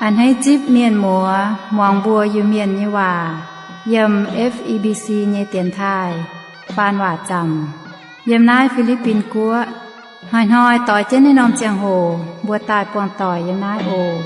A'hneiv zipv mienh muoz muangx mbuo Iu-Mienh nyei waac yiem F E B C nyei dienx taaih faan waac zaamc yiem naaiv Fi^li^bin Guoqv. Hnoi-hnoi doix jienv naaiv norm ziangh hoc mbuo daaih buangh doic yiem naaiv oc.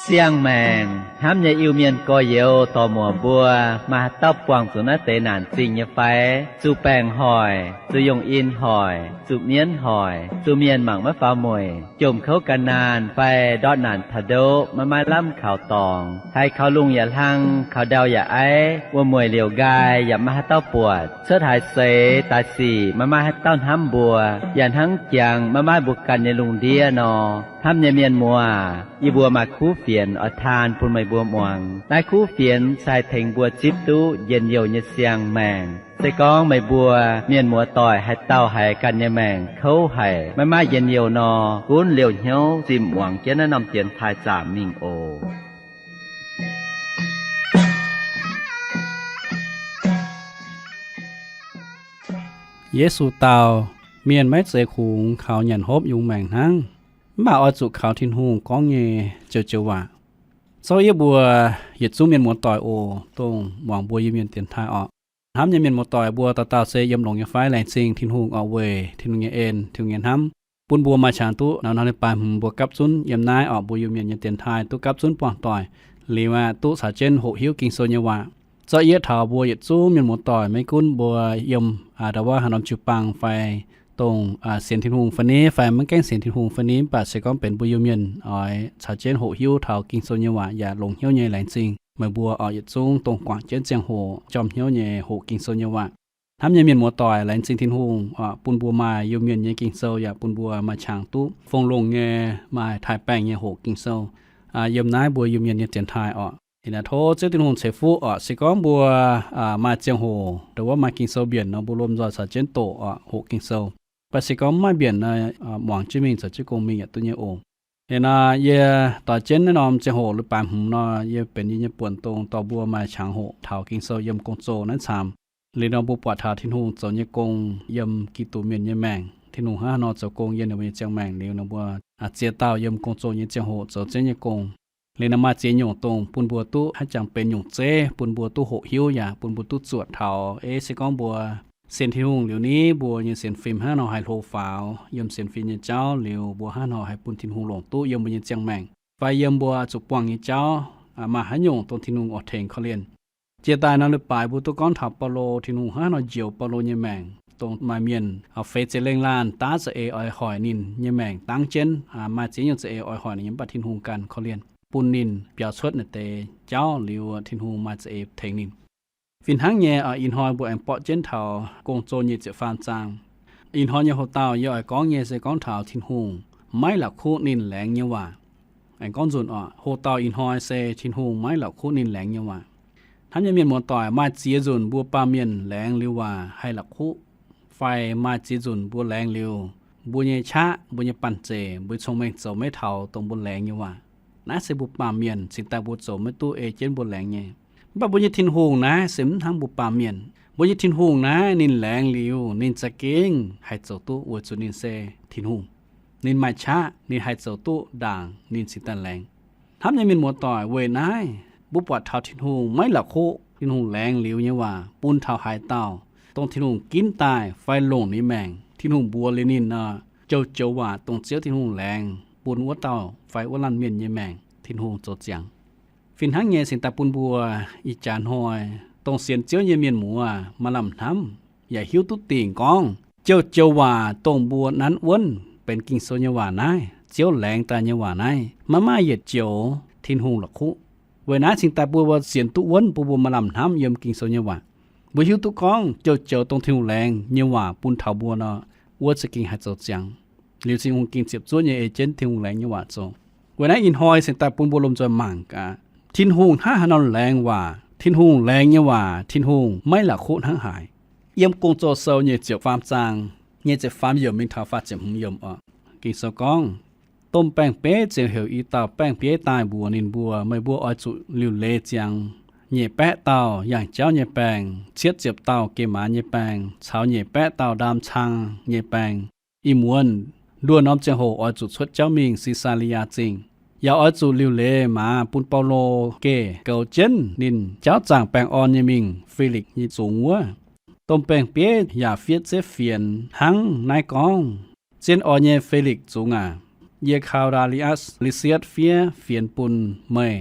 Siang-maengc hnamv nyei Iu-Mienh gorx-youz dorc-muoc mbuo, maaih haaix dauh buangh zuqc naaiv deix naanc zingh nyei fai? Zuqc baengc hoic, zuqc yongh in hoic, zuqc mienv hoic, zuqc mienh mangc maiv faaux mueic, jomc kouv gan naanh fai ndortv naanc taux ndoqv maiv maaih lamh kaux dorngx, haiz kaux lungh yaac hlang, kaux ndau yaac aiv, wuom-mueic liouc nqaai yaac maiv maaih haaix dauh buatc, cuotv haaix seix daaih sic maiv maaih haaix dauh hnamv mbuo, yaac hnangv jangx maiv maaih mbuo ganh nyei lungh ndiev nor. Hnamv nyei mienh muoz, yie mbuo maaih kuv fienx oix taan bun meih mbuo muangx. Naaiv kuv fienx se haih tengx mbuo zipv duqv njien-youh nyei siang-maengc. Se gorngv meih mbuo mienh muoz-doic haaix dauh haiz ganh nyei maengc kouv haic, maiv maaih njien-youh nor, gunv liouh hnyouv zimh muangx jienv naaiv norm dienx taaih zaamc mingh oc. Yesu dau, mienh maiv zeiz kungx kaux nyanc hopv yungz maengc hnangv, mv baac oix zuqc kaux Tin-Hungh gorngv nyei joux-joux waac. Zorqv yie mbuo yietc zungv mienh muoz-doic oc, dongh muangx mbuo Iu-Mienh dienx taaih orqc. Hnamv nyei mienh muoz-doic mbuo dauh dauh se yiem longx nyei fai? Laengz zingh Tin-Hungh orqc, weic Tin-Hungh nyei en, Tin-Hungh nyei hnamv, bun mbuo maaih qangx duqv nor, nor leiz-baaix hmz mbuo gapv zunv yiem naaiv orqc, mbuo Iu-Mienh nyei dienx taaih duqv gapv zunv buangh doic liuz aqv, duqv caux jienv hoqc hiuv Ging-Sou nyei waac. Zorqv yie taux mbuo yietc zungv mienh muoz-doic, maiv gunv mbuo yiem aa ndau wuov haaix norm jiu-baang fai dongh sienx Tin-Hungh fai ni, fai maiv gaengh sienx Tin-Hungh fai ni, mv baac se gorngv benx mbuo Iu-Mienh oix caux jienv hoqc hiuv taux Ging-Sou nyei waac yaac longx hnyouv nyei. Laengz zingh meih mbuo orqc, yietc zungv dongh guangc jienv ziangh hoc jorm hnyouv nyei hoqc Ging-Sou nyei waac. Hnamv nyei mienh muoz-doic, laengz zingh Tin-Hungh orqc, bun mbuo maaih Iu-Mienh nyei Ging-Sou yaac bun mbuo maaih qangx duqv fongc longh nyei, maaih taaih-baengh nyei hoqc Ging-Sou yiem naaiv mbuo Iu-Mienh nyei dienx taaih orqc. Ih naaiv tov Ziouv Tin-Hungh ceix fuqv orqc. Se gorngv mbuo maaih ziangh hoc ndau wuov maaih Ging-Sou mbienc nor, mbuo lomh nzoih caux jienv doqc orqc, hoqc Ging-Sou. Mv baac se gorngv mv maaih mbienc nor, muangx jienv mingh, zoux jienv gong mingh yaac duqv nyei oc. Liuz nor, yie doix jienv naaiv norm ziangh hoc leiz-baaix hmz nor, yie benx yie nyei buonc dongh dorh mbuo maaih qangx hoqc taux Ging-Sou yiem gong-zoh naaiv camv. Liuz nor, mbuo buatc taux Tin-Hungh zoux nyei gong yiem Giduc mienh nyei maengc. Tin-Hungh hnangv haaix nor zoux gong yiem ninh mbuo nyei ziangh maengc, liuz ninh mbuo ziex dauh yiem gong-zoh nyei ziangh hoc zoux zengv nyei gong. Liuz nor, maaih ziex nyungc dongh bun mbuo duqv haaix jangx benx nyungc zeiv bun mbuo duqv hoqc hiuv yaac bun mbuo duqv zuotc taux, ei, se gorngv mbuo sienx Tin-Hungh liuz ni, mbuo nyei sienx fim hnangv haaix nor haih hlo faaux yiem sienx fim nyei jauv, liuz mbuo hnangv haaix nor haih bun Tin-Hungh longc duqv yiem mbuo nyei ziangh maengc, fai yiem mbuo zuqc buangh nyei jauv maaih haaix nyungc dongh Tin-Hungh oix tengx korv-lienh. Jiex daaih nor, leiz-baaix mbuo duqv gorngv taux Baulo, Tin-Hungh hnangv haaix nor njoux Baulo nyei maengc, dongh maaih mienh feix ziepc lengh laanh daav za'eix oix hoic ninh nyei maengc dangv jienv, maaih ziex nyungc za'eix oix hoic ninh nyei, mv baac Tin-Hungh ganh korv-lienh bun ninh biaux cuotv naaiv deix jauv, liuz Tin-Hungh maaih za'eix tengx ninh. Fih hnangv nyei, ih hnoi mbuo aengx borqv jienv taux Gong-Zoh nyic ziepc faam zaang. Ih hnoi nyei hoc-dauh yie oix gorngv nyei se gorngv taux Tin-Hungh maiv la'kuqv ninh laengz nyei waac. Aengx gorngv nzunc oc, hoc-dauh ih hnoi se Tin-Hungh maiv la'kuqv ninh laengz nyei waac. Hnamv nyei mienh muoz-doic, maaih ziex nzunc mbuo baamh mienh laengz liuz waac haih la'kuqv, fai maaih ziex nzunc mbuo laengz liuz, mbuo nyei qaqv, mbuo nyei banh zeic, mbuo nyei cong-mengh zoux maiv taux dongh mbuo laengz nyei waac. Naaiv se mbuo baamh mienh cingx daaih mbuo zoux maiv duqv ei jienv mbuo laengz nyei. Mv baac mbuo nyei Tin-Hungh naaiv se mv hnangv mbuo baamh mienh. Mbuo nyei Tin-Hungh naaiv ninh laengz liuz ninh za'gengh haih zoux duqv, weic zuqc ninh se Tin-Hungh. Ninh maaih qaqv, ninh haih zoux duqv ndaangc ninh cingx daaih laengz. Hnamv nyei mienh muoz-doic, weic naaiv mbuo buatc taux Tin-Hungh maiv la'kuqv Tin-Hungh laengz liuz nyei waac bun taux haaix dauh, dongh Tin-Hungh ginv daaih fai longc ninh maengc, Tin-Hungh mbuox liuz ninh nor, joux-joux waac dongh Ziouv Tin-Hungh laengz bun wuov dauh fai wuov laanh mienh nyei maengc Tin-Hungh zoux ziangx. Fih hnangv nyei cingx daaih bun mbuo ih jaax hnoi dongh sienx Ziouv nyei mienh muoz maaih lamh hnamv yaac hiuv duqv dingc gorngv joux-joux waac dongh mbuo nanv wuonv benx Ging-Sou nyei waac naaiv, Ziouv laengz daaih nyei waac naaiv, maiv maaih yietc joux Tin-Hungh la'kuqv. Weic naaiv cingx daaih bun mbuo sienx duqv wuonv, bun mbuo maaih lamh hnamv yiem Ging-Sou nyei waac. Mbuo hiuv duqv gorngv joux-joux dongh Tin-Hungh laengz nyei waac bun taux mbuo nor, wuov za'gengh haih zoux ziangx. Liuz Tin-Hungh gengh ziepc zuoqv nyei ei jienv Tin-Hungh laengz nyei waac zoux. Weic naaiv ih hnoi cingx daaih bun mbuo lomh nzoih mangc gaax, Tin-Hungh hnangv haaix nor laengz waac, Tin-Hungh laengz nyei waac Tin-Hungh maiv la'kuqv hnangv haaix. Yiem Gong-Zoh sou nyic ziepc faam zaang, nyic ziepc faam yiemc mingh taux faah ziepc hmz yiemc oc. Ging-Sou gorngv, Domh baeng-bieiv ziouc heuc i dauh baeng-bieiv daaih mbuox ninh mbuo, Meih mbuo oix zuqc liuc leiz ziangx nyeic baeqv dauh yangh jauv nyei baeng, cietv ziepc dauh gemh maaz nyei baeng, caux nyeic baeqv dauh ndaam cang nyei baeng. ih muonz nduov norm ziangh hoc oix zuqc cuotv jauv mingh Si^saa^li^yaa Zingh, yaac oix zuqc liuc leiz maaz bun Baulo geh goux jienv ninh jauv zaangc baengh orn nyei mingh Felix nyei zungx wuov. Domh baeng-bieiv yaac fiev zieqv fienx hnangv naaiv gorngv, Zien oix nyei Felix zungx aac, yie Kau^ndaa^li^atc Lisiatv fiev fienx bun meih.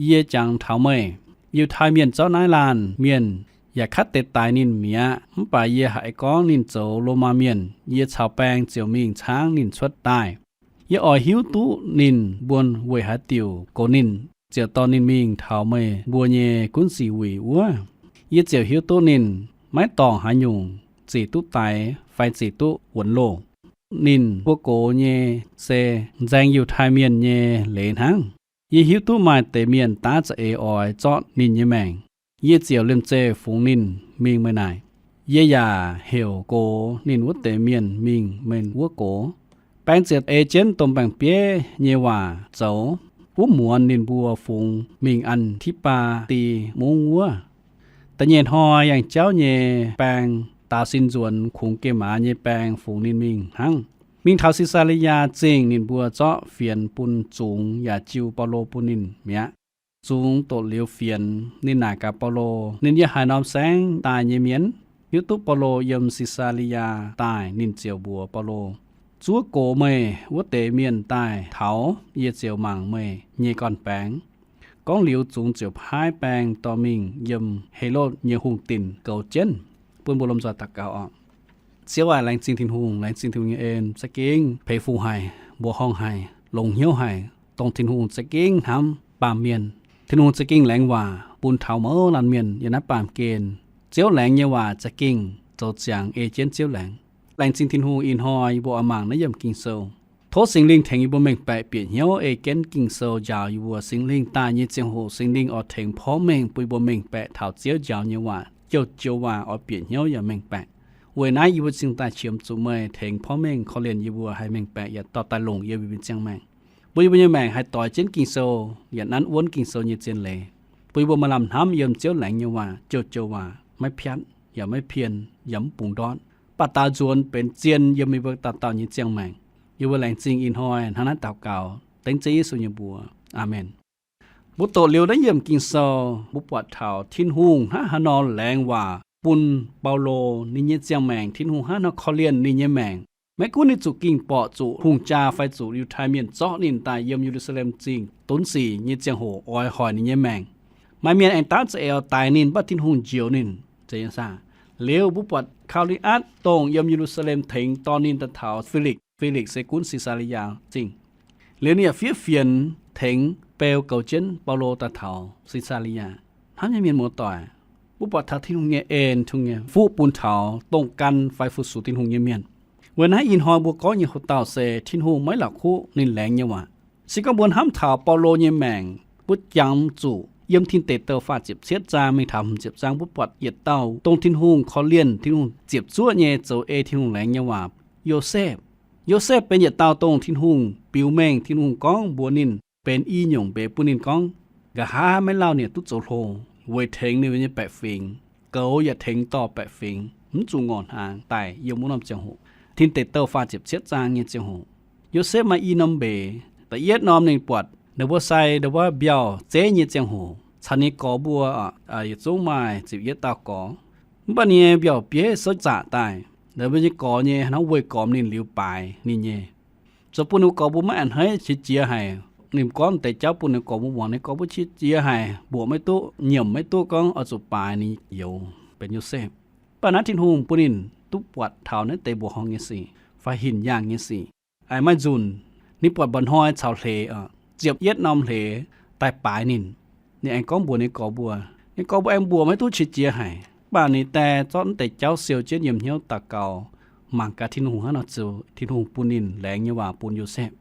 Yie jangx taux meih, Yiutai Mienh zorqv naaiv laanh mienh yaac katv deix daix ninh mi'aqv. Mv baac yie haiz gorngv ninh zoux Lomaa Mienh, yie caux baeng ziouc mingh caangv ninh cuotv daaih. Yie oix hiuv duqv ninh mbuo weic haaix diuc goux ninh, ziouc dorh ninh mingh taux meih mbuo nyei gunv sic wuic wuov. Yie ziouc hiuv duqv ninh maiv dorngc haaix nyungc zic duqv daix fai zic duqv wuonx loh. Ninh mbuo gox nyei se nzaeng Yiutai Mienh nyei leiz hnangv. Yie hiuv duqv maaih deix mienh daav za'eix oix zorqv ninh nyei maengc. Yie ziouc liemh zeih fungx ninh mingh meih naaic. Yie yaac heuc gox ninh wuov deix mienh mingh meih wuov gox. Baeng ziouc ei jienv domh baeng-bieiv nyei waac zoux, wuov muonz ninh mbuo fungx mingh An^ti^baa^di Mungv wuov. Da'nyeic hnoi yangh jauv nyei baeng, daaux sin nzuonx kungx gemx maaz nyei baeng fungx ninh mingh hnangv. Mingh taux Si^saa^li^yaa Zingh ninh mbuo zorqv fienx bun zungx yaac jiu Baulo bun ninh mi'aqv. Zungx doqc liuz fienx, ninh naaic gaax Baulo, ninh yiem haaix norm saengv daaih nyei mienh. Hiuv duqv Baulo yiem Si^saa^li^yaa daaih, ninh ziouc mbuox Baulo, Zuov gox meih wuov deix mienh daaih taux, yie ziouc mangc meih nyei gorn-baengx. Gorngv liuz, zungx ziouc paaiv baeng dorh mingh yiem Helotv nyei hungh dinc goux jienv. Bun mbuo lomh nzoih daux gaux oc. Ziouv aac, laengz zingh Tin-Hungh, laengz zingh Tin-Hungh nyei en za'gengh peix fuqv haic, mbuoqc horngh haic, longx hnyouv haic, dongh Tin-Hungh za'gengh hnamv baamh mienh. Tin-Hungh za'gengh laengz waac bun taux mouz laanh mienh yiem naaiv baamh gen. Ziouv laengz nyei waac za'gengh zoux ziangx ei jienv Ziouv laengz. Laengz zingh Tin-Hungh, ih hnoi yie mbuo oix mangc naaiv yiemc Ging-Sou. Tov Singx Lingh tengx yie mbuo mengh baeqc bieqc hnyouv ei jienv Ging-Sou njaaux yie mbuo. Singx Lingh daaih nyei ziangh hoc Singx Lingh oix tengx porv mengh bun yie mbuo mengh baeqc taux Ziouv njaaux nyei waac, joux-joux waac oix bieqc hnyouv yaac mengh baeqc. Weic naaiv yie mbuo cingx daaih qiemx zuqc meih tengx porv mengh korv-lienh yie mbuo haih mengh baeqc yaac dorh daaih longc yie mbuo nyei ziangh maengc. Bun yie mbuo nyei maengc haih doix jienv Ging-Sou yaac nanv wuonv Ging-Sou nyei zien leiz. Bun yie mbuo maaih lamh hnamv yiem Ziouv laengz nyei waac, joux-joux waac, maiv piatv yaac maiv pien yaac mv bungx ndortv, baac daaux nzuonx benx zien yiem yie mbuo dauh dauh nyei ziangh maengc. Yie mbuo laengz zingh ih hnoi hnangv naaiv daux gaux dengv Ziouv Yesu nyei mbuox. Aamen. Mbuo doqc liuz naaiv yiemc Ging-Sou, mbuo buatc taux Tin-Hungh hnangv haaix nor laengz waac bun Baulo ninh nyei ziangh maengc, Tin-Hungh hnangv haaix nor korv-lienh ninh nyei maengc. Maiv gunv ninh zuqc ging-borqc, zuqc hungh jaa fai zuqc Yiutai Mienh zorqv ninh daaih yiem Ye^lu^saa^lem Zingh dunv sic nyei ziangh hoc oix hoic ninh nyei maengc. Maaih mienh aengx daav za'eix daix ninh, mv baac Tin-Hungh njoux ninh. Liuz mbuo buatc Kau^li^atc, dongh yiem Ye^lu^saa^lem tengx dorh ninh daaih taux Felix. Felix se gunv Si^saa^li^yaa Zingh. Liuz ninh yaac fiev fienx tengx beu goux jienv Baulo daaih taux Si^saa^li^yaa. Hnamv nyei mienh muoz-doic, mbuo buatc taux Tin-Hungh nyei en, Tin-Hungh nyei fuqv bun taux dongh gan fai fu-sux Tin-Hungh nyei mienh. Weic naaiv ih hnoi mbuo gorngv nyei hoc-dauh se Tin-Hungh maiv la'kuqv ninh laengz nyei waac. Se gorngv mbuo hnamv taux Baulo nyei maengc, mbuo jangx zuqc yiem Tin Deic Douh faah ziepc cietv zaang mingh taux hmz ziepc zaang, mbuo buatc yietc dauh dongh Tin-Hungh korv-lienh, Tin-Hungh ziepc zuoqv nyei zoux ei Tin-Hungh laengz nyei waac, Yosepv. Yosepv benx yietc dauh dongh Tin-Hungh biux mengh, Tin-Hungh gorngv mbuox ninh, benx i nyungc mbeix bun ninh gorngv, nqa'haav maiv lauh ninh duqv zoux hlo, weic tengx ninh nyei baeqc fingx. Goux yaac tengx dorh baeqc fingx, mv zuqc ngorc hnaangx daic yiem wuov norm ziangh hoc. Tin Deic Douh faah ziepc cietv zaang nyei ziangh hoc, Yosepv maaih i norm mbeix. Da'yietv norm ninh buatc ninh mbuo sai, ninh mbuo mbiauh zeiv nyei ziangh hoc, caux ninh gorx mbuo yietc zungv maaih ziepc yietv dauh gorx. Mv baac ninh nyei mbiauh bieiv souv zaqc daaih, ninh mbuo nyei gorx nyei hnangv weih gormx ninh liuz baaix ninh nyei. Zoux bun ninh gorx mbuo maiv a'hneiv, qiex jiez haic. Ninh gorngv deix jauv bun ninh gorx mbuo muangx, ninh gorx mbuo qiex jiez haic, mbuoqc maiv duqv, nyiemc maiv duqv gorngv oix zuqc baaix ninh youz benx Yosepv. Mv baac naaiv Tin-Hungh bun ninh duqv buatc taux naaiv deix mbuoqc horngh nyei sic fai hinc yaangh nyei sic. Aengx maaih nzunc, ninh buatc mba'hnoi caux hleix, ziepc yietv norm hleix daaih baaix ninh. Ninh aengx gorngv mbuox ninh gorx mbuo, ninh gorx mbuo aengx mbuoqc maiv duqv, qiex jiez haic. Mv baac ninh die zorqv naaiv deix jauv siou jienv yiem hnyouv daux gaux, mangc gaax Tin-Hungh hnangv nor zoux, Tin-Hungh bun ninh laengz nyei waac bun Yosepv.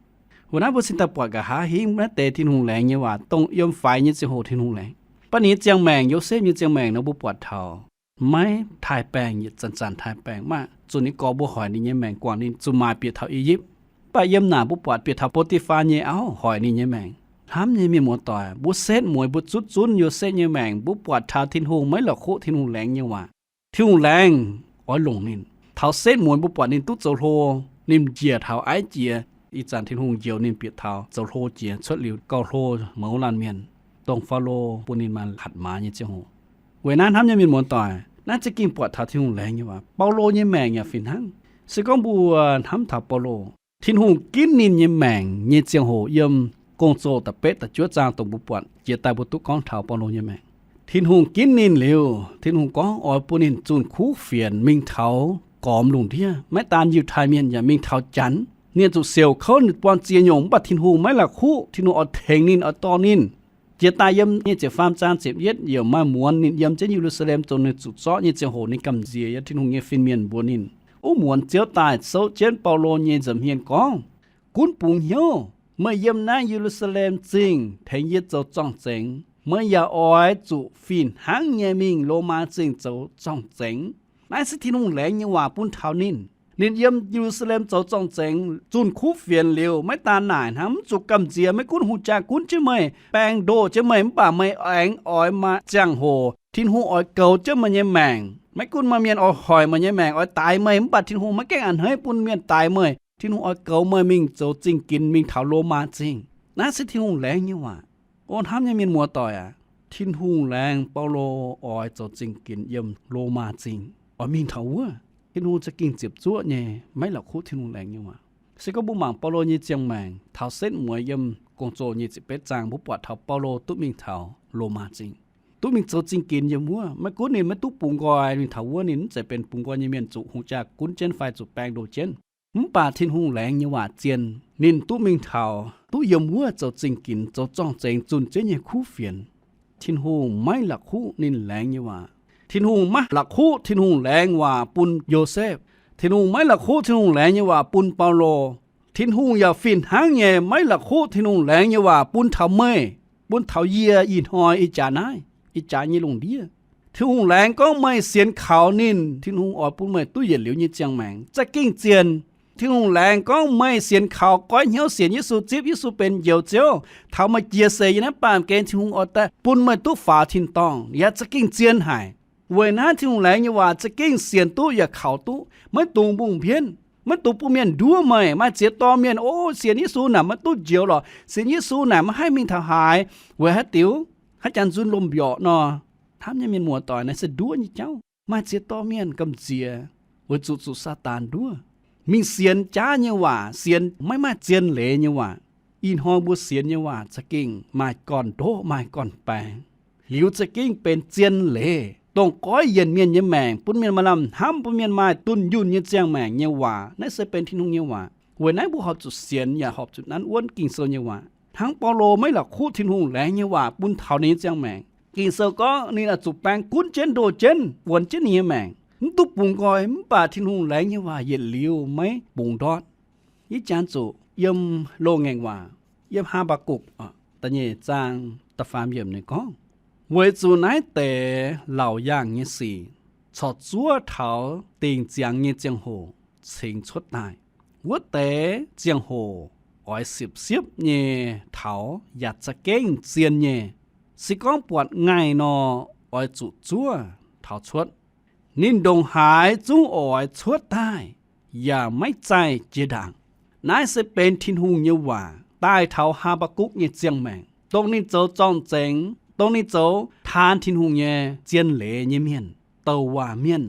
Weic naaiv mbuo cingx daaih buatc nqa'haav hingv naaiv deix Tin-Hungh laengz nyei waac dongh yiem faix nyei ziangh hoc Tin-Hungh laengz. Mv baac ninh nyei ziangh maengc, Yosepv nyei ziangh maengc nor mbuo buatc taux maiv taaih baengh, yietc zanc-zanc taaih baengh, mv baac zuqc ninh gorx mbuo hoic ninh nyei maengc guangc ninh zuqc maaic bieqc taux I^yipv. Mv baac yiem naaic mbuo buatc bieqc taux Bo^ti^faa nyei auv hoic ninh nyei maengc. Hnamv nyei mienh muoz-doic, mbuo setv mueiz mbuo zutv zunv Yosepv nyei maengc, mbuo buatc taux Tin-Hungh maiv la'kuqv Tin-Hungh laengz nyei waac. Tin-Hungh laengz oix longc ninh. Taux setv mueiz mbuo buatc ninh duqv zoux hlo, Ninh njiec taux aiv jiex, ih zanc Tin-Hungh njoux ninh bieqc taux zoux hlo jiex cuotv liuz gauh hlo mouz laanh mienh, dongh Faalo bun ninh maaih hatc maaz nyei ziangh hoc. Weic naaiv hnamv nyei mienh muoz-doic, naaiv za'gengh buatc taux Tin-Hungh laengz nyei waac. Baulo nyei maengc yaac fih hnangv. Se gorngv mbuo hnamv taux Baulo, Tin-Hungh ginv ninh nyei maengc nyei ziangh hoc yiem Gong-Zoh da'betv da'juov zaang dongh mbuo buatc jiex daaih mbuo duqv gorngv taux Baulo nyei maengc. Tin-Hungh ginv ninh liuz, Tin-Hungh gorngv oix bun ninh zunh kuv fienx mingh taux gormx lungh ndiev, maiv daan Yiutai Mienh yaac mingh taux Janx. Ninh zuqc siouc kouv ninh buangh ziex nyungc, mv baac Tin-Hungh maiv la'kuqv. Tin-Hungh oix tengx ninh, oix dorh ninh. Jiex daaih yiem nyei ziepc faam zaang ziepc yietv yiemc maaih muonz ninh yiem jienv Ye^lu^saa^lem dongh ninh zuqc zorqv nyei ziangh hoc ninh gamh nziex yiem Tin-Hungh nyei fin-mienh mbuox ninh. Wuov muonz Ziouv daaih souv jienv Baulo nyei nza'hmien gorngv, Gunv bungx hnyouv, meih yiem naaiv Ye^lu^saa^lem Zingh tengx yie zoux zorng-zengx. Meih yaac oix zuqc fih hnangv nyei mingh Lomaa Zingh zoux zorng-zengx. Naaiv se Tin-Hungh laengz nyei waac bun taux ninh. Ninh yiem Ye^lu^saa^lem zoux zorng-zengx zunh kuv fienx liuz, maiv daan naaic hnangv, mv zuqc gamh nziex, maiv gunv hungh jaa gunv jienv meih, baeng ndoh jienv meih, mv baac meih aengx oix maaih ziangh hoc Tin-Hungh oix goux jienv meih nyei maengc. Maiv gunv maaih mienh oix hoic meih nyei maengc, oix daix meih, mv baac Tin-Hungh maiv gaengh a'hneiv bun mienh daix meih. Tin-Hungh oix goux meih mingh zoux zingh ginx mingh taux Lomaa Zingh. Naaiv se Tin-Hungh laengz nyei waac. O hnamv nyei mienh muoz-doic aac, Tin-Hungh laengz Baulo oix zoux zingh ginx yiem Lomaa Zingh, oix mingh taux wuov. Tin-Hungh za'gengh ziepc zuoqv nyei, maiv la'kuqv Tin-Hungh laengz nyei waac. Se gorngv mbuo mangc Baulo nyei ziangh maengc taux setv mueiz yiem Gong-Zoh nyei ziepc betv zaang, mbuo buatc taux Baulo duqv mingh taux Lomaa Zingh, duqv mingh zoux zingh ginx yiem wuov. Maiv gunv ninh maiv duqv bungx nqoi mingh taux wuov, ninh mv zeiz benx bungx nqoi nyei mienh zuqc hungh jaa gunv jienv fai zuqc baeng ndoh jienv. Mv baac Tin-Hungh laengz nyei waac zien, ninh duqv mingh taux, duqv yiem wuov zoux zingh ginx, zoux zorng-zengx zunh jienv nyei kuv fienx. Tin-Hungh maiv la'kuqv ninh laengz nyei waac. Tin-Hungh maiv la'kuqv Tin-Hungh laengz waac bun Yosepv. Tin-Hungh maiv la'kuqv Tin-Hungh laengz nyei waac bun Baulo. Tin-Hungh yaac fih hnangv nyei maiv la'kuqv Tin-Hungh laengz nyei waac bun taux meih, bun taux yie ih hnoi ih jaax naaiv, ih jaax nyei lungh ndiev. Tin-Hungh laengz gorngv meih sienx kaux ninh, Tin-Hungh oix bun meih duqv yietc liuz nyei ziangh maengc za'gengh zien. Tin-Hungh laengz gorngv meih sienx kaux, goiv hnyouv sienx Yesu, zipv Yesu benx Njoux Ziouv, taux meih jiex seix yiem naaiv baamh gen, Tin-Hungh oix daaih bun meih duqv faaux tin-dorngh, yaac za'gengh zien haic. Weic naaiv Tin-Hungh laengz nyei waac za'gengh sienx duqv yaac kaux duqv, maiv dungx mbungh mbienv, maiv dungx bun mienh nduov meih. Maaih ziex dorh mienh, O, sienx Yesu naaic maiv duqv njoux lorqc, sienx Yesu naaic maiv haih mingh taux haaix. Weic haaix diuc? Haaix jangx nzunc lomh mbiorqc nor. Hnamv nyei mienh muoz-doic, naaiv se nduov nyei jauv. Maaih ziex dorh mienh gamh nziex weic zuqc zuqc Saadaan nduov, mingh sienx jaav nyei waac, sienx maiv maaih zien leiz nyei waac. Ih hnoi mbuo sienx nyei waac za'gengh maaih gorn-ndoqv maaih gorn-baengx, liuz za'gengh benx zien leiz, dongh goiv yienc mienh nyei maengc, bun mienh maaih lamh hnamv, bun mienh maaih dunh yunh nyei ziangh maengc nyei waac. Naaiv se benx Tin-Hungh nyei waac. Weic naaiv mbuo horpc zuqc sienx yaac horpc zuqc nanv wuonv Ging-Sou nyei waac. Hnangv Baulo maiv la'kuqv Tin-Hungh laengz nyei waac bun taux ninh nyei ziangh maengc. Ging-Sou gorngv ninh oix zuqc baeng gunv jienv ndoh jienv wuonx jienv ninh nyei maengc, mv duqv bungx nqoi, mv baac Tin-Hungh laengz nyei waac yietc liuz maiv bungx ndortv. Ih jaax zuqc yiem loz-ngaengc waac, yiem Haa^mbaa^gukc da'nyeic zaang da'faam yiemc ninh gorngv, Weic zuqc naaiv deix laauc yaangh nyei sic corc zuov taux dingc ziangx nyei ziangh hoc cingx cuotv daaih. Wuov deix ziangh hoc oix siepv-siepv nyei taux yaac za'gengh zien nyei. Se gorngv buatc ngaih nor, oix zuqc zuov taux cuotv. Ninh ndongc haaix zungv oix cuotv daaih, yaac maiv zaih jiex ndaangc. Naaiv se benx Tin-Hungh nyei waac daaih taux Haa^mbaa^gukc nyei ziangh maengc, dongh ninh zoux zorng-zengx, dongh ninh zoux taan Tin-Hungh nyei zien leiz nyei mienh, douc waac mienh,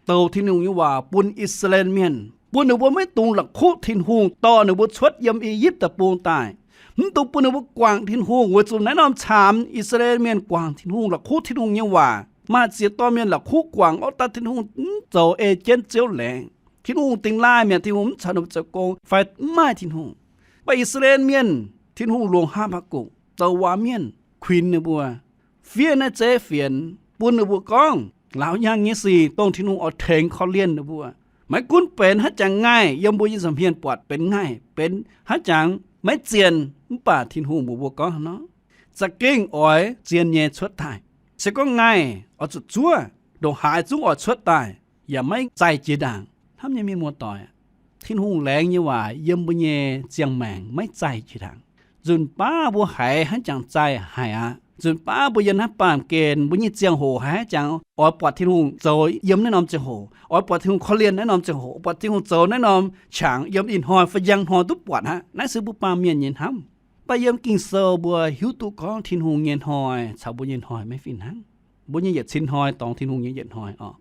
douc Tin-Hungh nyei waac bun I^saa^laa^en Mienh, bun ninh mbuo maiv dungx la'kuqv Tin-Hungh dorh ninh mbuo cuotv yiem I^yipv Deic-Bung daaih. Mv dungx bun ninh mbuo guangc Tin-Hungh, weic zuqc naaiv norm caamx I^saa^laa^en Mienh guangc Tin-Hungh, la'kuqv Tin-Hungh nyei waac. Maaih ziex dorh mienh la'kuqv guangc, orqv daaih Tin-Hungh mv zoux ei jienv Ziouv laengz. Tin-Hungh dingx laaih mi'aqv, Tin-Hungh mv caux ninh mbuo zoux gong fai mv maaih Tin-Hungh. Mv baac I^saa^laa^en Mienh, Tin-Hungh longc Haa^mbaa^gukc, douc waac mienh, kuinx ninh mbuo, fiev naaiv zeiv fienx bun ninh mbuo gorngv laauc yaangh nyei sic, dongh Tin-Hungh oix tengx korv-lienh ninh mbuo. Maiv gunv benx haaix jangx ngaih yiem mbuo nyei nza'hmien buatc benx ngaih, benx haaix jangx maiv zien, mv baac Tin-Hungh mbuox mbuo gorngv haaix nor, za'gengh oix zien nyei cuotv daaih. Se gorngv ngaih oix zuqc zuov, ndongc haaix zungv oix cuotv daaih, yaac maiv zaih jiex ndaangc. Hnamv nyei mienh muoz-doic, Tin-Hungh laengz nyei waac yiem mbuo nyei ziangh maengc maiv zaih jiex ndaangc. Nzunc baav mbuo haiz haaix jangx zaih haic aqv. Nzunc baav mbuo yiem naaiv baamh gen, mbuo nyei ziangh hoc haiz jangx oix buatc Tin-Hungh zoux yiem naaiv norm ziangh hoc, oix buatc Tin-Hungh korv-lienh naaiv norm ziangh hoc, buatc Tin-Hungh zoux naaiv norm qangx yiem ih hnoi fai njang hnoi duqv buatc aqv. Naaiv se mbuo baamh mienh nyei hnamv. Mv baac yiem Ging-Sou mbuo hiuv duqv gorngv Tin-Hungh nyei hnoi caux mbuo nyei hnoi maiv fih hnangv. Mbuo nyei yietc cin hnoi dorngx Tin-Hungh nyei yietc hnoi oc.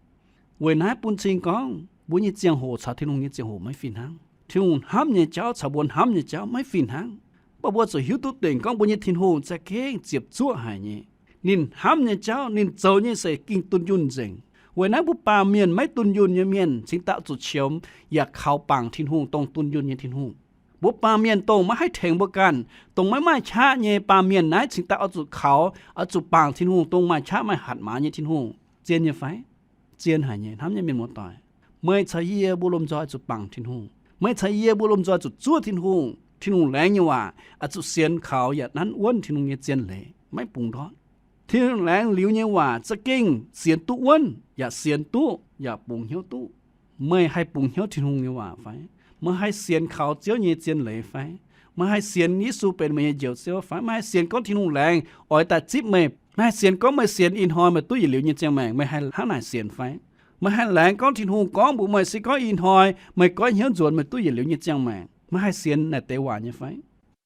Weic naaiv bun cing gorngv mbuo nyei ziangh hoc caux Tin-Hungh nyei ziangh hoc maiv fih hnangv. Tin-Hungh hnamv nyei jauv caux mbuo hnamv nyei jauv maiv fih hnangv. Mv baac mbuo zuqc hiuv duqv dingc gorngv mbuo nyei Tin-Hungh za'gengh ziepc zuoqv haic nyei. Ninh hnamv nyei jauv, ninh zoux nyei se ging dunh yunh nzengc. Weic naaiv mbuo baamh mienh maiv dunh yunh nyei mienh cingx daaih zuqc qiemx yaac kaux bangc Tin-Hungh, dongh dunh yunh nyei Tin-Hungh. Mbuo baamh mienh dongh maiv haih tengx mbuo ganh, dongh maiv maaih qaqv nyei baamh mienh naaiv cingx daaih oix zuqc kaux, oix zuqc bangc Tin-Hungh, dongh maaih qaqv maaih hatc maaz nyei Tin-Hungh. Zien nyei fai? Zien haic nyei. Hnamv nyei mienh muoz-doic, meih caux yie mbuo lomh nzoih zuqc bangc Tin-Hungh. Meih caux yie mbuo lomh nzoih zuqc zuov Tin-Hungh. Tin-Hungh laengz nyei waac oix zuqc sienx kaux yaac nanv wuonv Tin-Hungh nyei zien leiz, maiv bungx ndortv. Tin-Hungh laengz liuz nyei waac za'gengh sienx duqv wuonv, yaac sienx duqv, yaac bungx hnyouv duqv. Meih haih bungx hnyouv Tin-Hungh nyei waac fai? Meih haih sienx kaux Ziouv nyei zien leiz fai? Meih haih sienx Yesu benx meih nyei Njoux Ziouv fai? Meih haih sienx gorngv Tin-Hungh laengz oix daaih zipv meih? Meih haih sienx gorngv meih sienx ih hnoi meih duqv yietc liuz nyei ziangh maengc? Meih haih hnangv naaic sienx fai? Meih haih laengz gorngv Tin-Hungh gorngv mbuox meih se gorngv ih hnoi meih goiv hnyouv nzuonx meih duqv yietc liuz nyei ziangh maengc? Meih haih sienx naaic deix waac nyei fai?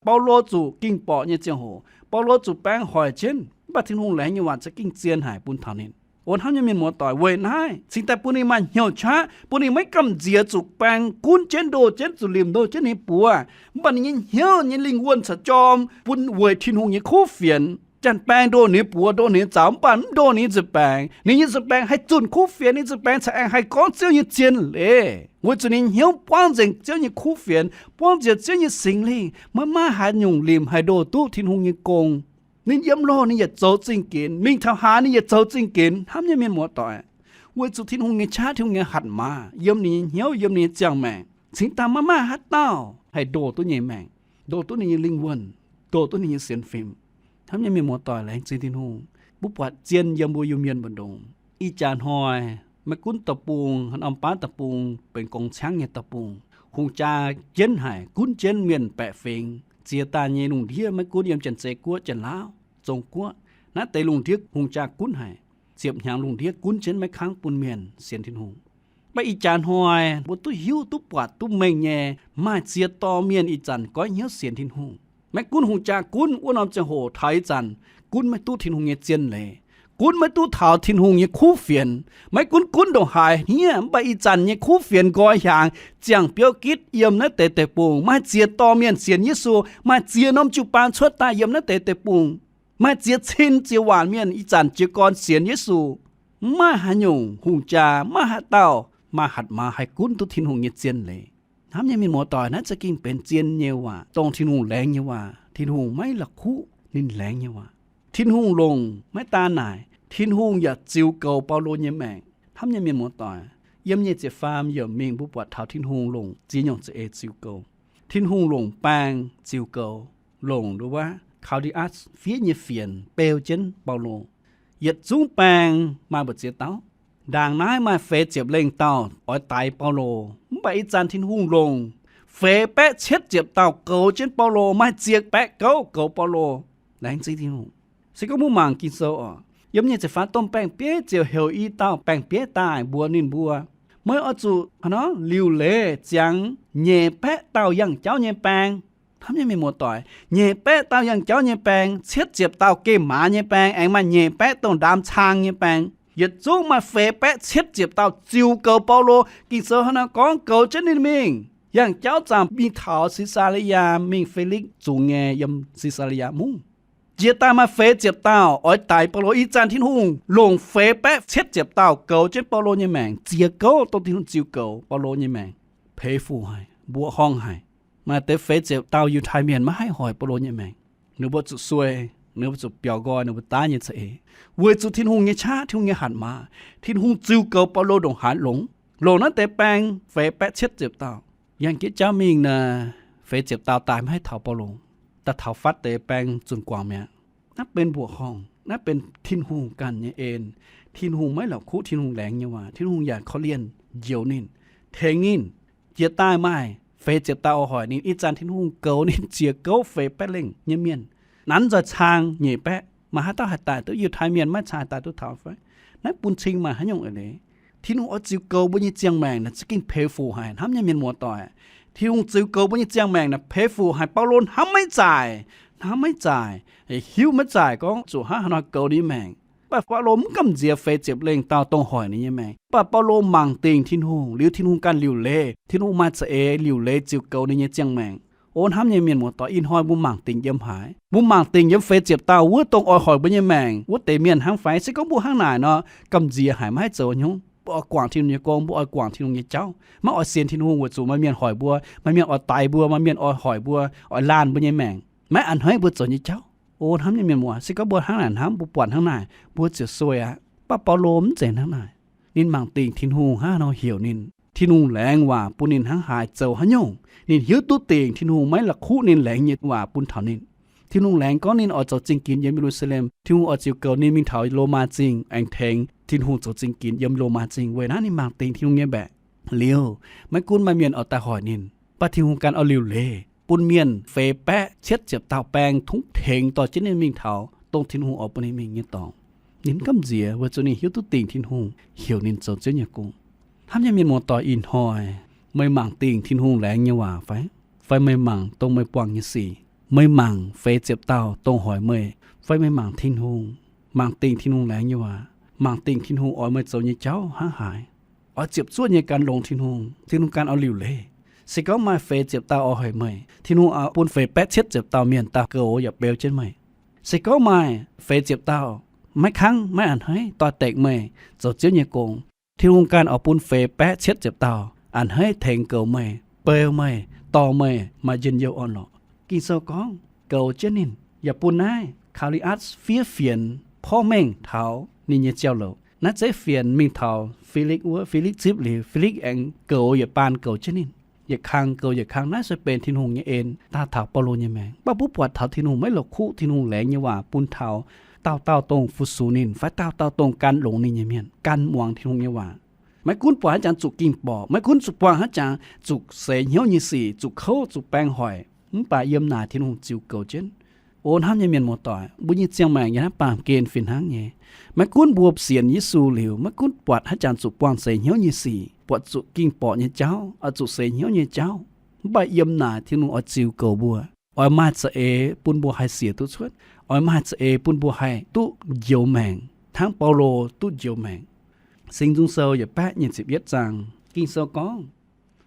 Baulo zuqc ging borqc nyei ziangh hoc, Baulo zuqc baeng hoic jienv, mv baac Tin-Hungh laengz nyei waac za'gengh zien haic bun taux ninh. O hnamv nyei mienh muoz-doic, weic naaiv cingx daaih bun ninh maaih hnyouv qaqv, bun ninh maiv gamh nziex zuqc baeng gunv jienv ndoh jienv, zuqc limc ndoh jienv ninh buoz. Mv baac ninh nyei hnyouv nyei lingh wuonh caux jorm bun weic Tin-Hungh nyei kuv fienx. Janx-baeng ndoh ninh buoz, ndoh ninh zaux, mv baac mv ndoh ninh nzuih baengx. Ninh nyei nzuih baengx haih zunh kuv fienx, ninh nzuih baengx caux aengx haih gorngv Ziouv nyei zien leiz, weic zuqc ninh hnyouv buangv nzengc Ziouv nyei kuv fienx, buangv nzengc Ziouv nyei Singx Lingh, maiv maaih haaix nyungc limc haih ndoh duqv Tin-Hungh nyei gong. Ninh yiem loh ninh yietc zoux zingh ginx, mingh taux haaix ninh yietc zoux zingh ginx. Hnamv nyei mienh muoz-doic, weic zuqc Tin-Hungh nyei qaqv, Tin-Hungh nyei hatc maaz yiem ninh nyei hnyouv, yiem ninh nyei ziangh maengc, cingx daaih maiv maaih haaix dauh haih ndoh duqv ninh nyei maengc, ndoh duqv ninh nyei lingh wuonh, ndoh duqv ninh nyei sienx fim. Hnamv nyei mienh muoz-doic, laengz zingh Tin-Hungh, mbuo buatc zien yiem mbuo Iu-Mienh mbu'ndongx. Ih jaax hnoi maiv gunv deic-bung, haaix norm baav deic-bung, benx gong-ciangv nyei deic-bung, hungh jaa jienv haic, gunv jienv mienh baeqc fingx. Ziex daaih nyei lungh ndiev maiv gunv yiem Janx-Zei Guoqv, Janx-Laauv, Zong Guoqv, naaiv deix lungh ndiev hungh jaa gunv haic. Ziepc hnyangx lungh ndiev gunv jienv maiv kangv bun mienh sienx Tin-Hungh. Mv baac ih jaax hnoi mbuo duqv hiuv, duqv buatc, duqv mengh nyei, maaih ziex dorh mienh ih zanc goiv hnyouv sienx Tin-Hungh. Maiv gunv hungh jaa gunv wuov norm ziangh hoc taux ih zanc, gunv maiv duqv Tin-Hungh nyei zien leiz, gunv maiv duqv taux Tin-Hungh nyei kuv fienx. Maiv gunv gunv ndongc haaix hniev, mv baac ih zanc nyei kuv fienx nqoi hiaangx ziangh biouv gitv yiem naaiv deix deic-bung. Maaih ziex dorh mienh sienx Yesu, maaih ziex norm jiu-baang cuotv daaih yiem naaiv deix deic-bung. Maaih ziex cin ziex waanc mienh ih zanc jiez gorn sienx Yesu. Mv maaih haaix nyungc hungh jaa, mv maaih haaix dauh maaih hatc maaz haih gunv duqv Tin-Hungh nyei zien leiz. Hnamv nyei mienh muoz-doic, naaiv za'gengh benx zien nyei waac, dongh Tin-Hungh laengz nyei waac. Tin-Hungh maiv la'kuqv ninh laengz nyei waac. Tin-Hungh longc maiv daan naaic, Tin-Hungh yaac ziux goux Baulo nyei maengc. Hnamv nyei mienh muoz-doic, yiem nyic ziepc faam yiemc mingh mbuo buatc taux Tin-Hungh longc ziex nyungc za'eix ziux goux. Tin-Hungh longc baeng ziux goux, longc nduov wuov Kaldi^atv fiev nyei fienx beu jienv Baulo. Yietc zungv baeng maaih mbu'ziex dauh. Ndaangc naaiv maaih feix ziepc lengh dauh oix daix Baulo. Mv baac ih zanc Tin-Hungh longc feix baeqv cietv ziepc dauh goux jienv Baulo, maaih ziex baeqv gouv goux Baulo. Laengz zingh Tin-Hungh. Se gorngv mbuo mangc Ging-Sou oc, yiem nyic ziepc faam domh baeng-bieiv ziouc heuc i dauh baeng-bieiv daaih mbuox ninh mbuo, meih oix zuqc hnangv nor liuc leiz ziangx nyeic baeqv dauh yangh jauv nyei baeng. Hnamv nyei mienh muoz-doic, nyeic baeqv dauh yangh jauv nyei baeng, cietv ziepc dauh gemh maaz nyei baeng, aengx maaih nyeic baeqv dongh ndaam cang nyei baeng. Yietc zungv maaih feix baeqv cietv ziepc dauh ziux goux Baulo. Ging-Sou hnangv naaiv gorngv, goux jienv ninh mingh. Yangh jauv zaangc mingh taux Si^saa^le^yaa, mingh Felix zungx nyei yiem Si^saa^le^yaa mungv. Jiex daaih maaih feix ziepc dauh oix daix Baulo. Ih zanc Tin-Hungh longc feix baeqv cietv ziepc dauh goux jienv Baulo nyei maengc. Ziex gouv dongh Tin-Hungh ziux goux Baulo nyei maengc. Peix fu haic, mbuoqc horngh haic. Maaih deix feix ziepc dauh Yiutai Mienh maiv haih hoic Baulo nyei maengc. Ninh mbuo zuqc suei, ninh mbuo zuqc biaux nqoi ninh mbuo daav nyei za'eix, weic zuqc Tin-Hungh nyei qaqv, Tin-Hungh nyei hatc maaz. Tin-Hungh ziux goux Baulo ndongc haaix longx. Longc naaiv deix baeng feix baeqv cietv ziepc dauh yangh jienv jauv mingh naaic, feix ziepc dauh daaih maiv haih taux Baulo, daaih taux fatv deix baeng zunh guangc mi'aqv. Naaiv benx mbuoqc horngh, naaiv benx Tin-Hungh ganh nyei en. Tin-Hungh maiv la'kuqv Tin-Hungh laengz nyei waac, Tin-Hungh yaac korv-lienh njoux ninh, tengx ninh. Jiex daaih maaih feix ziepc dauh oix hoic ninh. Ih zanc Tin-Hungh goux ninh ziex gouv feix baeqv lengh nyei mienh, nanv nzoih cang nyeic baeqv. Maaih haaix dauh haih daaih duqv? Yiutai Mienh maiv caa haih daaih duqv taux fai? Naaiv bun cing maaih haaix nyungc eix leiz? Tin-Hungh oix ziux goux mbuo nyei ziangh maengc naaic za'gengh peix fuc haic, hnamv nyei mienh muoz-doic. Tin-Hungh ziux goux mbuo nyei ziangh maengc naaic peix fuc haic. Baulo hnamv maiv zaaic, hnamv maiv zaaic, hiuv maiv zaaic gorngv zuqc hnangv haaix nor goux ninh nyei maengc. Mv baac Baulo mv gamh nziex feix ziepc lengh dauh dongh hoic ninh nyei maengc. Mv baac Baulo mangc dingc Tin-Hungh, liuz Tin-Hungh ganh liuc leiz. Tin-Hungh maaih za'eix liuc leiz ziux goux ninh nyei ziangh maengc. O hnamv nyei mienh muoz-doic, ih hnoi mbuo mangc dingc yiem haaix? Mbuo mangc dingc yiem feix ziepc dauh wuov dongh oix hoic mbuo nyei maengc wuov deix mienh hnangv fai? Se gorngv mbuo hnangv naaic nor, gamh nziex haic, maiv haih zoux haaix nyungc. Mbuo oix guangc Tin-Hungh nyei gong, mbuo oix guangc Tin-Hungh nyei jauv, maiv oix sienx Tin-Hungh weic zuqc maaih mienh hoic mbuo, maaih mienh oix daix mbuo, maaih mienh oix hoic mbuo, oix laanh mbuo nyei maengc, maiv a'hneiv mbuo zoux nyei jauv. O hnamv nyei mienh muoz, se gorngv mbuo hnangv naaic hnamv, mbuo buatc hnangv naaic, mbuo ziouc sueih aqv. Mv baac Baulo mv zeiz hnangv naaic. Ninh mangc dingc Tin-Hungh hnangv haaix nor heuc ninh, Tin-Hungh laengz waac bun ninh hnangv haaix, zoux haaix nyungc. Ninh hiuv duqv dingc Tin-Hungh maiv la'kuqv ninh laengz nyei waac bun taux ninh. Tin-Hungh laengz gorngv ninh oix zoux zingh ginx yiem Ye^lu^saa^lem. Tin-Hungh oix ziux goux ninh mingh taux Lomaa Zingh aengx tengx Tin-Hungh zoux zingh ginx yiem Lomaa Zingh. Weic naaiv ninh mangc dingc Tin-Hungh nyei mbaeqc liuz, maiv gunv maaih mienh oix daaih hoic ninh, mv baac Tin-Hungh ganh oix liuc leiz bun mienh feix baeqv cietv ziepc dauh baeng tungv tengx dorh jienv ninh mingh taux dongh Tin-Hungh oix bun ninh mingh nyei dorngx. Ninh mv gamh nziex weic zuqc ninh hiuv duqv dingc Tin-Hungh heuc ninh zoux Ziouv nyei gong. Hnamv nyei mienh muoz-doic, ih hnoi meih mangc dingc Tin-Hungh laengz nyei waac fai? Fai meih mangc dongh meih buangh nyei sic? Meih mangc feix ziepc dauh dongh hoic meih, fai meih mangc Tin-Hungh, mangc dingc Tin-Hungh laengz nyei waac, mangc dingc Tin-Hungh oix meih zoux nyei jauv hnangv haaix? Oix ziepc zuoqv nyei gan longx Tin-Hungh, Tin-Hungh gan oix liuc leiz. Se gorngv maaih feix ziepc dauh oix hoic meih, Tin-Hungh oix bun feix baeqv cietv ziepc dauh mienh daaih goux yaac beu jienv meih. Se gorngv maaih feix ziepc dauh maiv kangv, maiv a'hneiv, doix-dekc meih zoux Ziouv nyei gong, Tin-Hungh ganh oix bun feix baeqv cietv ziepc dauh a'hneiv tengx goux meih, beu meih, dorh meih maaih njien-youh orn-lorqc. Ging-Sou gorngv, goux jienv ninh, yaac bun naaiv Kali^atc fiev fienx porv mengh taux ninh nyei jauv-louc. Naaiv zeiv fienx mingh taux Fi^likv wuov, Fi^likv zipv liuz, Fi^likv aengx goux yietc baan goux jienv ninh, yietc kang goux yietc kang. Naaiv se benx Tin-Hungh nyei en daaih taux Baulo nyei maengc. Mv baac mbuo buatc taux Tin-Hungh maiv la'kuqv Tin-Hungh laengz nyei waac bun taux dauh dauh dongh fu-sux ninh fai dauh dauh dongh gan longx ninh nyei mienh, gan muangx Tin-Hungh nyei waac. Maiv gunv buatc haaix jangx zuqc ging-borqc, maiv gunv zuqc buangh haaix jangx zuqc seix hnyouv nyei sic, zuqc kouv, zuqc baeng hoic, mv baac yiem naaic Tin-Hungh ziux goux jienv. O hnamv nyei mienh muoz-doic, mbuo nyei ziangh maengc yiem naaiv baamh gen fih hnangv nyei. Maiv gunv mbuo sienx Yesu liuz, maiv gunv buatc haaix jangx zuqc buangh seix hnyouv nyei sic, buatc zuqc ging-borqc nyei jauv, oix zuqc seix hnyouv nyei jauv, mv baac yiem naaic Tin-Hungh oix ziux goux mbuo. Oix maaih za'eix bun mbuo haih siec duqv cuotv. Oix maaih za'eix bun mbuo haih duqv njoux maengc hnangv Baulo duqv njoux maengc. Singx Nzung Sou yietc baeqv nyic ziepc yietv zaang, Ging-Sou gorngv,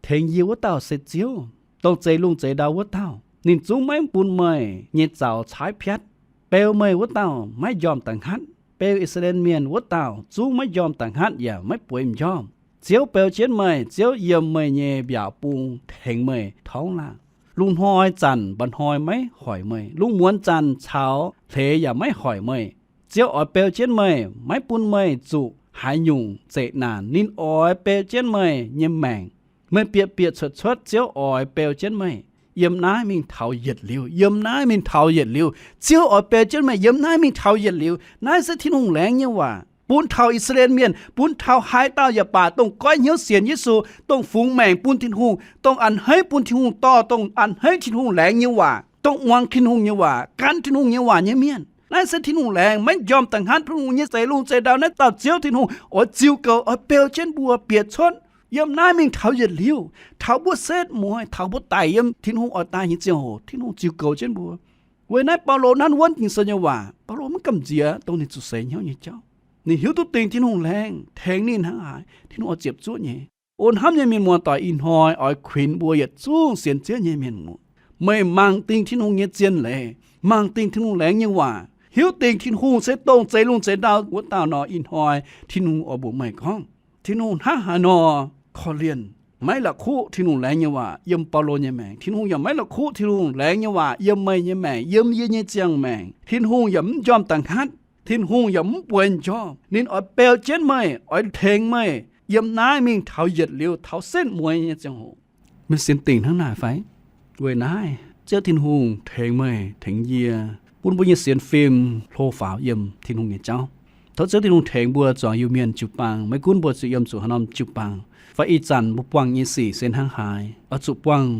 Tengx yie wuov dauh se Ziouv, dongh zeix lungh zeix ndau wuov dauh. Ninh zungv maiv bun meih nyei zaux caaiv piatv. Beu meih wuov dauh maiv njormh da'hnghatv. Beu I^saa^laa^en Mienh wuov dauh zungv maiv njormh da'hnghatv yaac maiv bueix m'njormh. Ziouv beu jienv meih. Ziouv yiem meih nyei mbiaauc bung tengx meih torngv laangh. Lungh hnoi zanc mba'hnoi maiv hoic meih. Lungh muonz zanc caux hleix yaac maiv hoic meih. Ziouv oix beu jienv meih, maiv bun meih zuqc haaix nyungc zeqc naanc. Ninh oix beu jienv meih nyei maengc. Meih bieqc bieqc cuotv cuotv, Ziouv oix beu jienv meih. Yiem naaiv mingh taux yietc liuz, yiem naaiv mingh taux yietc liuz, Ziouv oix beu jienv meih yiem naaiv mingh taux yietc liuz. Naaiv se Tin-Hungh laengz nyei waac bun taux I^saa^laa^en Mienh, bun taux haaix dauh yaac baac, dongh goiv hnyouv sienx Yesu, dongh fungx maengc bun Tin-Hungh, dongh a'hneiv bun Tin-Hungh dorh, dongh a'hneiv Tin-Hungh laengz nyei waac, dongh muangx Tin-Hungh nyei waac, gan Tin-Hungh nyei waac nyei mienh. Naaiv se Tin-Hungh laengz, maiv njormh da'hngapv Tin-Hungh nyei zeix lungh zeix ndau. Naaiv dauh Ziouv Tin-Hungh oix ziux goux, oix beu jienv mbuo bieqc cuotv yiem naaiv mingh taux yietc liuz, taux mbuo setv mueiz, taux mbuo daic yiem Tin-Hungh oix daaih nyei ziangh hoc, Tin-Hungh ziux goux jienv mbuo. Weic naaiv Baulo nanv wuonv Ging-Sou nyei waac, Baulo maiv gamh nziex dongh ninh zuqc seix hnyouv nyei jauv. Ninh hiuv duqv dingc Tin-Hungh laengz tengx ninh hnangv haaix, Tin-Hungh oix ziepc zuoqv nyei. O hnamv nyei mienh muoz-doic, ih hnoi oix kuinx mbuo yietc zungv sienx Ziouv nyei mienh muoz, meih mangc dingc Tin-Hungh nyei zien leiz, mangc dingc Tin-Hungh laengz nyei waac, hiuv dingc Tin-Hungh se dongh zeix lungh zeix ndau wuov dauh nor, ih hnoi Tin-Hungh oix mbuox meih gorngv, Tin-Hungh hnangv haaix nor korv-lienh, maiv la'kuqv Tin-Hungh laengz nyei waac yiem Baulo nyei maengc. Tin-Hungh yaac maiv la'kuqv Tin-Hungh laengz nyei waac yiem meih nyei maengc, yiem yie nyei ziangh maengc. Tin-Hungh yaac mv njormh da'hngapv. Tin-Hungh yaac mv bueix m'njormh. Ninh oix beu jienv meih, oix tengx meih yiem naaiv mingh taux yietc liuz, taux setv mueiz nyei ziangh hoc. Meih sienx dingc hnangv naaic fai? Weic naaiv Ziouv Tin-Hungh tengx meih, tengx yie, bun mbuo nyei sienx fim hlo faaux yiem Tin-Hungh nyei jauv. Tov Ziouv Tin-Hungh tengx mbuo zuangx Iu-Mienh jiu-baang, maiv gunv mbuo zuqc yiem zuqc haaix norm jiu-baang, fai ih zanc mbuo buangh nyei sic se hnangv haaix, oix zuqc buangh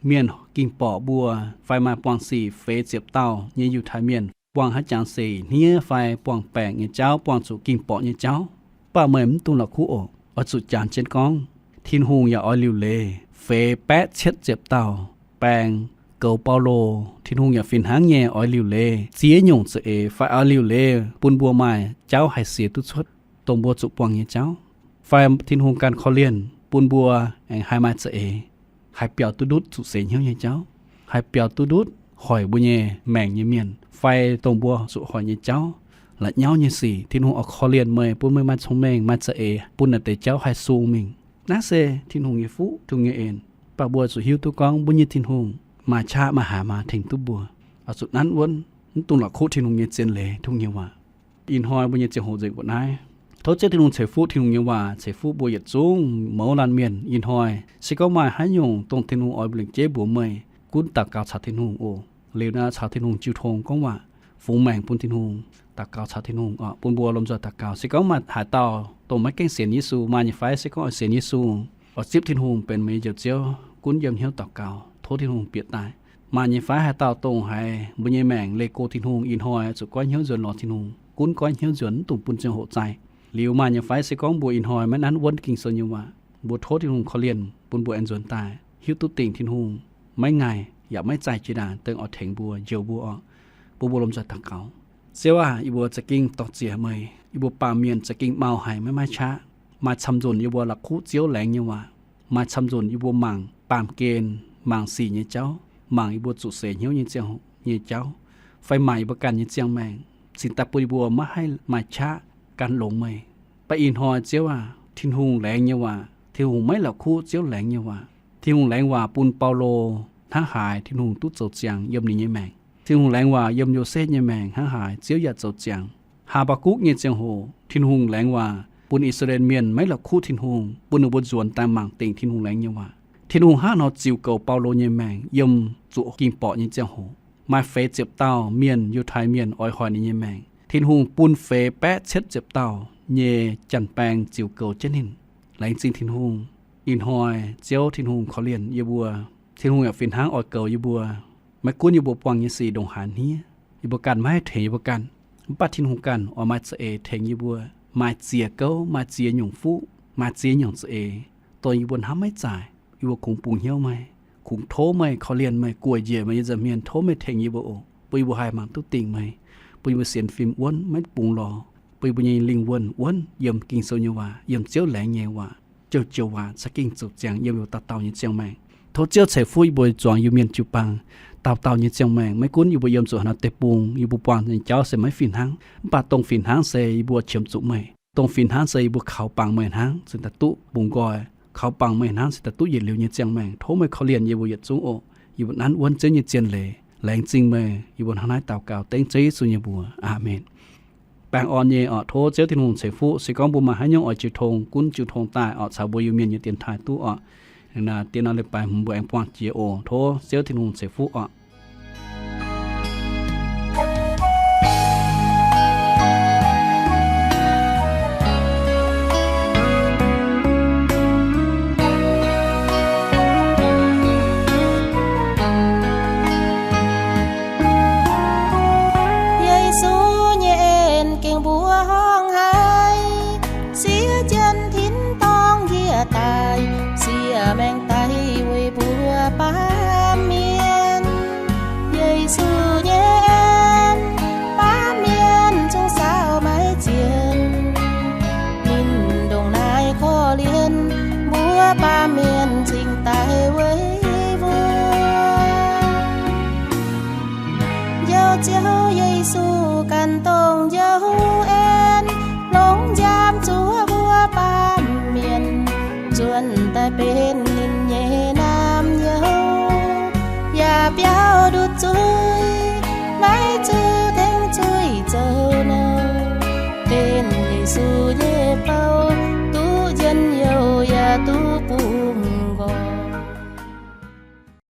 mienh ging-borqc mbuo, fai maaih buangh sic feix ziepc dauh nyei Yiutai Mienh, buangh haaix jangx sic hniev fai buangh baengc nyei jauv, buangh zuqc ging-borqc nyei jauv. Mv baac meih mv dungx la'kuqv oc. Oix zuqc jangx jienv gorngv, Tin-Hungh yaac oix liuc leiz feix baeqv cietv ziepc dauh baeng goux Baulo. Tin-Hungh yaac fih hnangv nyei oix liuc leiz ziex nyungc za'eix, fai oix liuc leiz bun mbuo maaih jauv haih sienx duqv cuotv dongh mbuo zuqc buangh nyei jauv. Fai Tin-Hungh ganh korv-lienh bun mbuo aengx haih maaih za'eix, haih biaux duqv ndutv zuqc seix hnyouv nyei jauv, haih biaux duqv ndutv hoic mbuo nyei maengc nyei mienh, fai dongh mbuo zuqc hoic nyei jauv, la'nyauv nyei sic. Tin-Hungh oix korv-lienh meih, bun meih maaih cong-mengh, maaih za'eix bun naaiv deix jauv haih sung mingh. Naaiv se Tin-Hungh nyei fuqv, Tin-Hungh nyei en. Mv baac mbuo zuqc hiuv duqv gorngv mbuo nyei Tin-Hungh maaih qaqv maaih haaix maa tengx duqv mbuo. Oix zuqc nanv wuonv, mv dungx la'kuqv Tin-Hungh nyei zien leiz, Tin-Hungh nyei waac. Ih hnoi mbuo nyei ziangh hoc nzengc mbuo naaiv. Tov Ziouv Tin-Hungh ceix fuqv Tin-Hungh nyei waac ceix fuqv mbuo yietc zungv mouz laanh mienh. Ih hnoi se gorngv maaih haaix nyungc dongh Tin-Hungh oix mbuo lengc jeiv mbuox meih, gunv daux gaux caux Tin-Hungh oc. Liuz naaiv caux Tin-Hungh jiu tong gorngv waac, fungx maengc bun Tin-Hungh, daux gaux caux Tin-Hungh oc. Bun mbuo lomh nzoih daux gaux. Se gorngv maaih haaix dauh dongh maiv gaengh sienx Yesu, maaih nyei fai se gorngv oix sienx Yesu, oix zipv Tin-Hungh benx meih nyei Njoux Ziouv, gunv yiem hnyouv daux gaux tov Tin-Hungh bieqc daaih. Maaih nyei fai haaix dauh dongh haiz mbuo nyei maengc leih go Tin-Hungh, ih hnoi zuqc goiv hnyouv nzuonx lorz Tin-Hungh, gunv goiv hnyouv nzuonx, mv dungx bun ziangh hoc zaih. Liuz maaih nyei fai se gorngv mbuo ih hnoi maiv nanv wuonv Ging-Sou nyei waac, mbuo tov Tin-Hungh korv-lienh bun mbuo aengx nzuonx daaih hiuv duqv dingc Tin-Hungh maiv ngaih yaac maiv zaih jiex ndaangc dengh oix tengx mbuo, njoux mbuo oc. Bun mbuo lomh nzoih daux gaux. Ziouv aah, yie mbuo za'gengh dor-ziec meih. Yie mbuo baamh mienh za'gengh mau haic, maiv maaih qaqv. Maaih camv nzunc yie mbuo la'kuqv Ziouv laengz nyei waac. Maaih camv nzunc yie mbuo mangc baamh gen, mangc sic nyei jauv, mangc yie mbuo zuqc seix hnyouv nyei ziangh hoc nyei jauv, fai mangc yie mbuo ganh nyei ziangh maengc, cingx daaih bun yie mbuo maiv haih maaih qaqv gan longx meih. Mv baac ih hnoi Ziouv aah, Tin-Hungh laengz nyei waac, Tin-Hungh maiv la'kuqv Ziouv laengz nyei waac. Tin-Hungh laengz waac bun Baulo hnangv haaix Tin-Hungh duqv zoux ziangx yiem ninh nyei maengc. Tin-Hungh laengz waac yiem Yosepv nyei maengc hnangv haaix Ziouv yaac zoux ziangx. Haa^mbaa^gukc nyei ziangh hoc Tin-Hungh laengz waac bun I^saa^laa^en Mienh maiv la'kuqv Tin-Hungh, bun ninh mbuo nzuonx daaih mangc dingc Tin-Hungh laengz nyei waac. Tin-Hungh hnangv nor ziux goux Baulo nyei maengc yiem zuqc ging-borqc nyei ziangh hoc. Maaih feix ziepc dauh mienh, Yiutai Mienh oix hoic ninh nyei maengc. Tin-Hungh bun feix baeqv cietv ziepc dauh nyei janx-baeng ziux goux jienv ninh. Laengz zingh Tin-Hungh. Ih hnoi Ziouv Tin-Hungh korv-lienh yie mbuo. Tin-Hungh yaac fih hnangv oix goux yie mbuo. Maiv gunv yie mbuo buangh nyei sic ndongc haaix hniev, yie mbuo ganh maiv haih tengx yie mbuo ganh. Mv baac Tin-Hungh ganh oix maaih za'eix tengx yie mbuo, maaih ziex gouv, maaih ziex nyungc fuqv, maaih ziex nyungc za'eix, dongh yie mbuo hnamv maiv zaaic. Yie mbuo kungx bungx hnyouv meih, kungx tov meih korv-lienh meih, guoqv njiec meih nyei nza'hmien, tov meih tengx yie mbuo oc, bun yie mbuo haih mangc duqv dingc meih, bun yie mbuo sienx fim wuonv, maiv bungx lorz, bun yie mbuo nyei lingh wuonh wuonv yiem Ging-Sou nyei waac, yiem Ziouv laengz nyei waac, joux-joux waac za'gengh zoux ziangx yiem yie mbuo dauh dauh nyei ziangh maengc. Tov Ziouv ceix fuqv yie mbuo zuangx Iu-Mienh jiu-baang dauh dauh nyei ziangh maengc. Maiv gunv yie mbuo yiem zuqc haaix norm deic-bung, yie mbuo buangh nyei jauv se maiv fih hnangv, mv baac dongh fih hnangv se yie mbuo qiemx zuqc meih. Dongh fih hnangv se yie mbuo kaux bangc meih hnangv cingx daaih duqv bungx nqoi, kaux bangc meih hnangv cingx daaih duqv yietc liuz nyei ziangh maengc. Tov meih korv-lienh yie mbuo yietc zungv oc. Yie mbuo nanv wuonv Ziouv nyei zien leiz. Laengz zingh meih. Yie mbuo hnangv naaiv daux gaux dengv Ziouv Yesu nyei mbuox. Aamen. Baengh orn nyei oc. Tov Ziouv Tin-Hungh ceix fuqv. Se gorngv mbuo maaih haaix nyungc oix jiu tong, gunv jiu tong daaih oc, caux mbuo Iu-Mienh nyei dienx taaih duqv oc. Naaiv dien nor leiz-baaix hmz mbuo aengx buangh jiex oc. Tov Ziouv Tin-Hungh ceix fuqv oc. Yesu nyei en gengh mbuo horngh haic, siev jienv tin-dorngh njiec daaih, siev maengx daic weic mbuo baamh mienh. Yesu nyei en, baamh mienh zungv saauv maiv zienh. Ninh ndongc naaiv korv-lienh mbuo baamh mienh cingx daaih weic mbuo. Njoux Ziouv Yesu ganh dongh njoux en, longc nziaamv zuov mbuo baamh mienh, nzuonx daaih benx ninh nyei naamh nyouz, yaac biaux ndutc zuqc